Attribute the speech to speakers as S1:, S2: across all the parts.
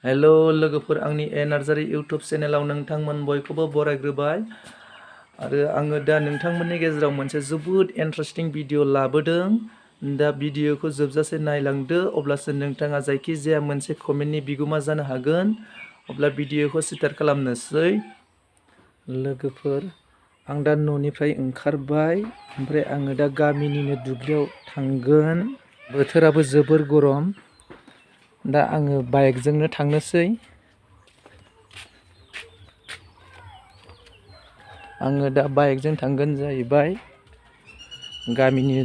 S1: Hello लोगोफोर आंनि Narzary YouTube चेनेलाव नोंथांमोन बयखौबो बरायग्रोबाय आरो आङो दा नोंथांमोननि गेजेराव मोनसे जोबोद इन्टारेस्टिं भिडिअ लाबोदों। दा भिडिअखौ जोबजासे नायलांदो अब्लासो नोंथाङा जायखिजाया मोनसे कमेन्टनि बिगोमा जानो हागोन। अब्ला भिडिअखौ स्टार्ट खालामनोसै लोगोफोर। आं दा न'निफ्राय ओंखारबाय, ओमफ्राय आङो दा गामिनिनो दुब्लियाव थांगोन। बोथोराबो जोबोर गरम। दा आङो बाइकजोंनो थांनोसै। आङो दा बाइकजों थांगोन जाहैबाय गामिनि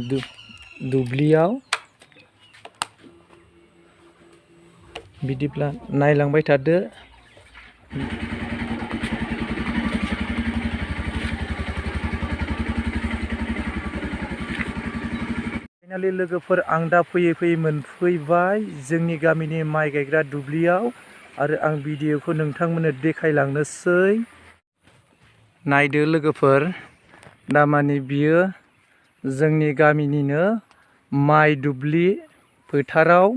S1: दुब्लियाव। बिदिब्ला नायलांबाय थादो। फाइनालि लोगोफोर आं दा फैयै मोनफैबाय जोंनि गामिनि माइ गायग्रा दुब्लियाव, आरो आं भिडिअखौ नोंथांमोननो देखायलांनोसै। नायदो लोगोफोर, दामानि बियो जोंनि गामिनिनो माइ दुब्लि फोथाराव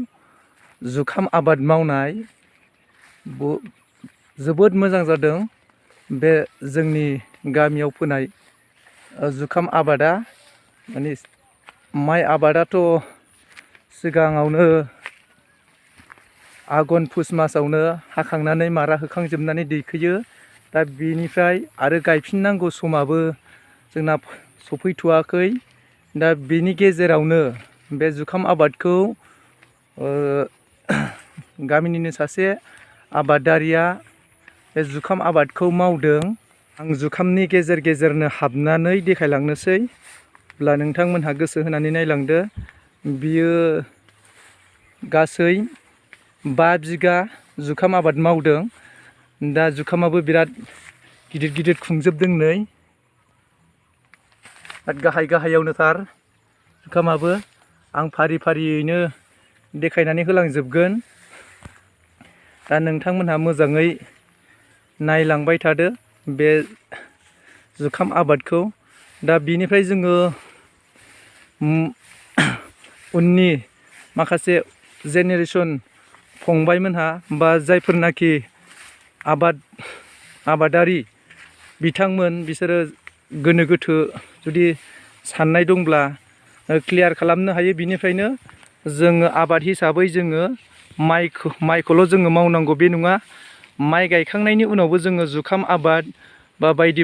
S1: जुखाम आबाद मावनाय। जोबोद मोजां जादों बे जोंनि गामियाव फोनाय जुखाम आबादा। माने माइ आबादाथ' सिगाङावनो आघन पुस मासावनो हाखांनानै मारा होखांजोबनानै दैखोयो। दा बेनिफ्राय आरो गायफिननांगौ समाबो जोंना सफैथ'वाखै। दा बेनि गेजेरावनो बे जुखाम आबादखौ गामिनिनो सासे आबादारिया बे जुखाम आबादखौ मावदों। आं जुखामनि गेजेर गेजेरनो हाबनानै देखायलांनोसै। अब्ला नोंथांमोनहा गोसो होनानै नायलांदो। बियो गासै 5 बिगा जुखाम आबाद मावदों। दा जुखामाबो बिराद गिदिर गिदिर खुंजोबदों नै। गाहाय गाहायावनोथार जुखामाबो। आं फारि फारियैनो देखायनानै होलांजोबगोन। दा नोंथांमोनहा मोजाङै नायलांबाय थादो बे जुखाम आबादखौ। दा बिनिफ्राय जोङो उननि माखासे जेनेरेसन फंबायमोनहा बा जायफोरनाखि आबादारि बिथांमोन, बिसोरो गोनो गोथो जुदि साननाय दंब्ला क्लियार खालामनो हायो। बिनिफ्रायनो जोङो आबाद हिसाबै जोङो माइखौल' जोङो मावनांगौ बे नङा। माइ गायखांनायनि उनावबो जोङो जुखाम आबाद बा बायदि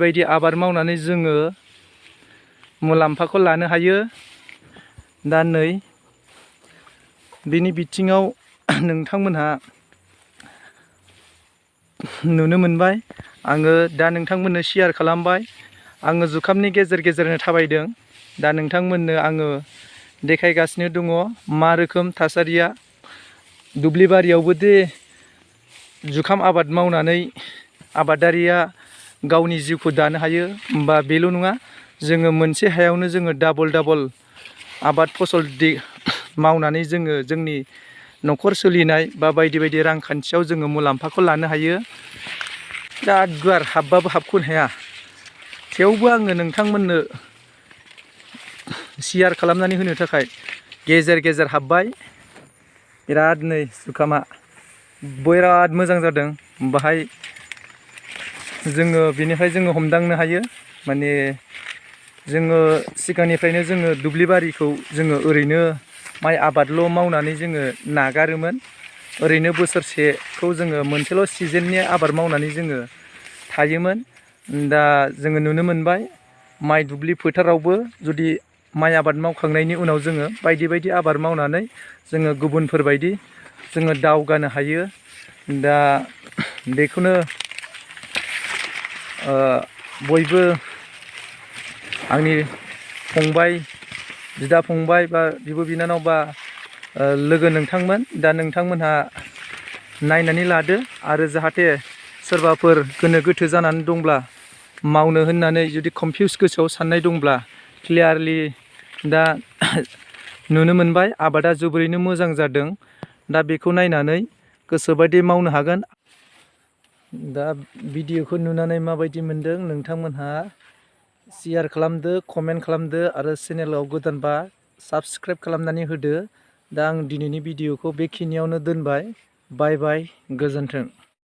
S1: बायदि आबाद मावनानै जोङो मुलाम्फाखौ लानो हायो। दा नै बिनि बिथिङाव नोंथांमोनहा नुनो मोनबाय। आङो दा नोंथांमोननो शेयार खालामबाय। आङो जुखामनि गेजेर गेजेरनो थाबायदों। दा नोंथांमोननो आङो देखायगासिनो दङ मा रोखोम थासारिया दुब्लि बारियावबो दे जुखाम आबाद मावनानै आबादारिया गावनि जिउखौ दानो हायो। होमबा बेल' नङा, जोङो मोनसे हायावनो जोङो डाबल आबाद फसल मावनानै जोङो जोंनि न'खर सोलिनाय बा बायदि रांखान्थियाव जोङो मुलाम्फाखौ लानो हायो। बिराद गुवार, हाबबाबो हाबख'नो हाया। थेवबो आङो नोंथांमोननो शेयार खालामनानै होनो थाखाय गेजेर गेजेर हाबबाय। बिराद नै जुखामा बिराद मोजां जादों। बाहाय जोङो बेनिफ्राय जोङो हमदांनो हायो, माने जोङो सिगांनिफ्रायनो जोङो दुब्लि बारिखौ जोङो ओरैनो माइ आबादल' मावनानै जोङो नागारोमोन। ओरैनो बोसोरसेखौ जोङो मोनसेल' सिजेननि आबाद मावनानै जोङो थायोमोन। दा जोङो नुनो मोनबाय माइ दुब्लि फोथारावबो जुदि माइ आबाद मावखांनायनि उनाव जोङो बायदि आबाद मावनानै जोङो गुबुनफोरबायदि जोङो दावगानो हायो। दा बेखौनो बयबो आंनि फंबाय, बिदा फंबाय बा बिब' बिनानाव बा लोगो नोंथांमोन, दा नोंथांमोनहा नायनानै लादो। आरो जाहाथे सोरबाफोर गोनो गोथो जानानै दंब्ला, मावनो होननानै जुदि कनफिउस गोसोआव साननाय दंब्ला, क्लियारलि दा नुनो मोनबाय आबादा जोबोरैनो मोजां जादों। दा बेखौ नायनानै गोसोबायदि मावनो हागोन। दा भिडिअखौ नुनानै माबायदि मोनदों नोंथांमोनहा शेयार खालामदो, कमेन्ट खालामदो, आरो चेनेलाव गोदानबा साबस्क्राइब खालामनानै होदो। दा आं दिनैनि भिडिअखौ बेखिनियावनो दोनबाय। बाय बाय, गोजोन्थों।